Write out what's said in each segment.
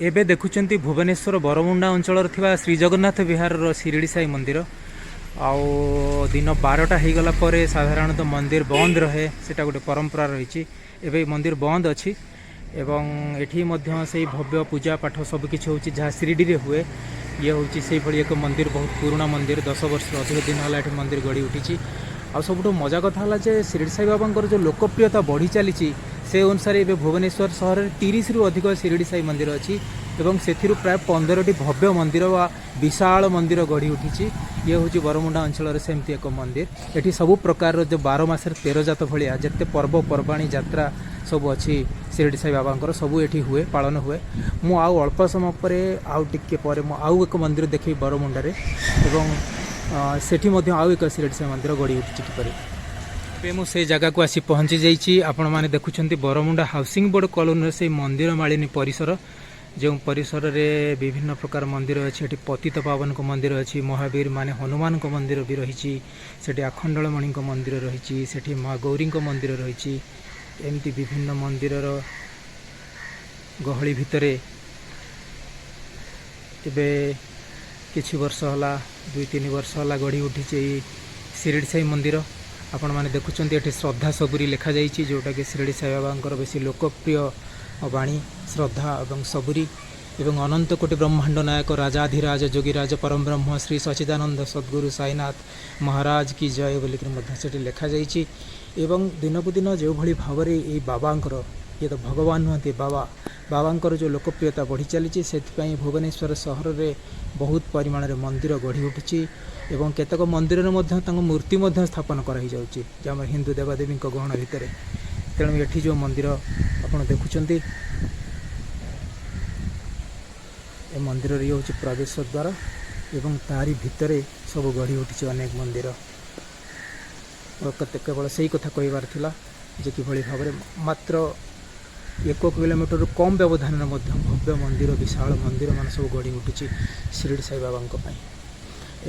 ଏବେ ଦେଖୁଛନ୍ତି ଭୁବନେଶ୍ୱର ବରମୁଣ୍ଡା ଅଞ୍ଚଳରେ ଥିବା ଶ୍ରୀ ଜଗନ୍ନାଥ ବିହାରର ଶିରିଡ଼ି ସାଇ ମନ୍ଦିର। ଆଉ ଦିନ 12ଟା ହେଇଗଲା ପରେ ସାଧାରଣତଃ ମନ୍ଦିର ବନ୍ଦ ରହେ, ସେଇଟା ଗୋଟେ ପରମ୍ପରା ରହିଛି। ଏବେ ମନ୍ଦିର ବନ୍ଦ ଅଛି ଏବଂ ଏଠି ମଧ୍ୟ ସେଇ ଭବ୍ୟ ପୂଜା ପାଠ ସବୁକିଛି ହେଉଛି, ଯାହା ଶିରିଡ଼ିରେ ହୁଏ। ଇଏ ହେଉଛି ସେଇଭଳି ଏକ ମନ୍ଦିର, ବହୁତ ପୁରୁଣା ମନ୍ଦିର। 10 ବର୍ଷରୁ ଅଧିକ ଦିନ ହେଲା ଏଠି ମନ୍ଦିର ଗଢ଼ି ଉଠିଛି। ଆଉ ସବୁଠୁ ମଜା କଥା ହେଲା ଯେ ଶିରିଡ଼ି ସାଇ ବାବାଙ୍କର ଯେଉଁ ଲୋକପ୍ରିୟତା ବଢ଼ି ଚାଲିଛି, ସେ ଅନୁସାରେ ଏବେ ଭୁବନେଶ୍ୱର ସହରରେ 30ରୁ ଅଧିକ ଶିରିଡ଼ି ସାଇ ମନ୍ଦିର ଅଛି ଏବଂ ସେଥିରୁ ପ୍ରାୟ 15ଟି ଭବ୍ୟ ମନ୍ଦିର ବା ବିଶାଳ ମନ୍ଦିର ଗଢ଼ି ଉଠିଛି। ଇଏ ହେଉଛି ବରମୁଣ୍ଡା ଅଞ୍ଚଳରେ ସେମିତି ଏକ ମନ୍ଦିର। ଏଠି ସବୁ ପ୍ରକାରର ଯେଉଁ 12 ମାସରେ 13 ଜାତ ଭଳିଆ ଯେତେ ପର୍ବପର୍ବାଣୀ, ଯାତ୍ରା ସବୁ ଅଛି ଶିରିଡ଼ି ସାଇ ବାବାଙ୍କର, ସବୁ ଏଠି ହୁଏ, ପାଳନ ହୁଏ। ମୁଁ ଆଉ ଅଳ୍ପ ସମୟ ପରେ, ଆଉ ଟିକେ ପରେ ମୁଁ ଆଉ ଏକ ମନ୍ଦିର ଦେଖିବି ବରମୁଣ୍ଡାରେ ଏବଂ ସେଠି ମଧ୍ୟ ଆଉ ଏକ ଶିରିଡ଼ି ସାଇ ମନ୍ଦିର ଗଢ଼ି ଉଠିଛି କିପରି। ଏବେ ମୁଁ ସେଇ ଜାଗାକୁ ଆସି ପହଞ୍ଚି ଯାଇଛି। ଆପଣମାନେ ଦେଖୁଛନ୍ତି ବରମୁଣ୍ଡା ହାଉସିଂ ବୋର୍ଡ଼ କଲୋନୀର ସେଇ ମନ୍ଦିର ମାଳିନୀ ପରିସର, ଯେଉଁ ପରିସରରେ ବିଭିନ୍ନ ପ୍ରକାର ମନ୍ଦିର ଅଛି। ଏଠି ପତିତ ପାବନଙ୍କ ମନ୍ଦିର ଅଛି, ମହାବୀର ମାନେ ହନୁମାନଙ୍କ ମନ୍ଦିର ବି ରହିଛି, ସେଠି ଆଖଣ୍ଡଳମଣିଙ୍କ ମନ୍ଦିର ରହିଛି, ସେଠି ମା ଗୌରୀଙ୍କ ମନ୍ଦିର ରହିଛି। ଏମିତି ବିଭିନ୍ନ ମନ୍ଦିରର ଗହଳି ଭିତରେ ଏବେ କିଛି ବର୍ଷ ହେଲା, 2-3 ବର୍ଷ ହେଲା ଗଢ଼ି ଉଠିଛି ଏଇ ଶିରିଡ଼ି ସାଇ ମନ୍ଦିର। ଆପଣମାନେ ଦେଖୁଛନ୍ତି, ଏଠି ଶ୍ରଦ୍ଧା ସବୁରି ଲେଖାଯାଇଛି, ଯେଉଁଟାକି ଶିରିଡ଼ି ସାଇ ବାବାଙ୍କର ବେଶୀ ଲୋକପ୍ରିୟ ବାଣୀ, ଶ୍ରଦ୍ଧା ଏବଂ ସବୁରି। ଏବଂ ଅନନ୍ତ କୋଟି ବ୍ରହ୍ମାଣ୍ଡ ନାୟକ ରାଜାଧିରାଜ ଯୋଗୀରାଜ ପରମବ୍ରହ୍ମ ଶ୍ରୀ ସଚିଦାନନ୍ଦ ସଦ୍ଗୁରୁ ସାଇନାଥ ମହାରାଜ କି ଜୟ ବୋଲିକରି ମଧ୍ୟ ସେଠି ଲେଖାଯାଇଛି। ଏବଂ ଦିନକୁ ଦିନ ଯେଉଁଭଳି ଭାବରେ ଏଇ ବାବାଙ୍କର, ଇଏ ତ ଭଗବାନ ନୁହନ୍ତି, ବାବା, ବାବାଙ୍କର ଯେଉଁ ଲୋକପ୍ରିୟତା ବଢ଼ି ଚାଲିଛି, ସେଥିପାଇଁ ଭୁବନେଶ୍ୱର ସହରରେ ବହୁତ ପରିମାଣରେ ମନ୍ଦିର ଗଢ଼ି ଉଠିଛି ଏବଂ କେତେକ ମନ୍ଦିରରେ ମଧ୍ୟ ତାଙ୍କ ମୂର୍ତ୍ତି ମଧ୍ୟ ସ୍ଥାପନ କରାହେଇଯାଉଛି ଯେ ଆମର ହିନ୍ଦୁ ଦେବାଦେବୀଙ୍କ ଗହଣ ଭିତରେ। ତେଣୁ ଏଠି ଯେଉଁ ମନ୍ଦିର ଆପଣ ଦେଖୁଛନ୍ତି, ଏ ମନ୍ଦିରର ଇଏ ହେଉଛି ପ୍ରବେଶ ଦ୍ୱାର ଏବଂ ତାରି ଭିତରେ ସବୁ ଗଢ଼ି ଉଠିଛି ଅନେକ ମନ୍ଦିର। ମୋର କେବଳ ସେଇ କଥା କହିବାର ଥିଲା ଯେ କିଭଳି ଭାବରେ ମାତ୍ର 1 କିଲୋମିଟରରୁ କମ୍ ବ୍ୟବଧାନରେ ମଧ୍ୟ ଭବ୍ୟ ମନ୍ଦିର, ବିଶାଳ ମନ୍ଦିରମାନ ସବୁ ଗଢ଼ି ଉଠିଛି ଶିରିଡ଼ି ସାଇ ବାବାଙ୍କ ପାଇଁ।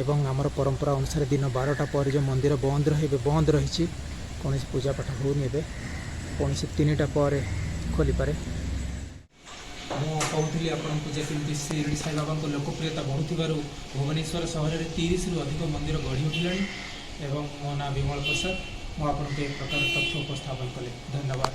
ଏବଂ ଆମର ପରମ୍ପରା ଅନୁସାରେ ଦିନ 12ଟା ପରେ ଯେଉଁ ମନ୍ଦିର ବନ୍ଦ ରହେ, ଏବେ ବନ୍ଦ ରହିଛି, କୌଣସି ପୂଜା ପାଠ ହେଉନି। ଏବେ ପୁଣି ସେ 3ଟା ପରେ ଖୋଲିପାରେ। ମୁଁ କହୁଥିଲି ଆପଣଙ୍କୁ ଯେ କେମିତି ଶିରିଡ଼ି ସାଇ ବାବାଙ୍କ ଲୋକପ୍ରିୟତା ବଢ଼ୁଥିବାରୁ ଭୁବନେଶ୍ୱର ସହରରେ 30ରୁ ଅଧିକ ମନ୍ଦିର ଗଢ଼ି ଉଠିଲାଣି। ଏବଂ ମୋ ନାଁ ବିମଳ ପ୍ରସାଦ, ମୁଁ ଆପଣଙ୍କୁ ଏ ପ୍ରକାର ତଥ୍ୟ ଉପସ୍ଥାପନ କଲି। ଧନ୍ୟବାଦ।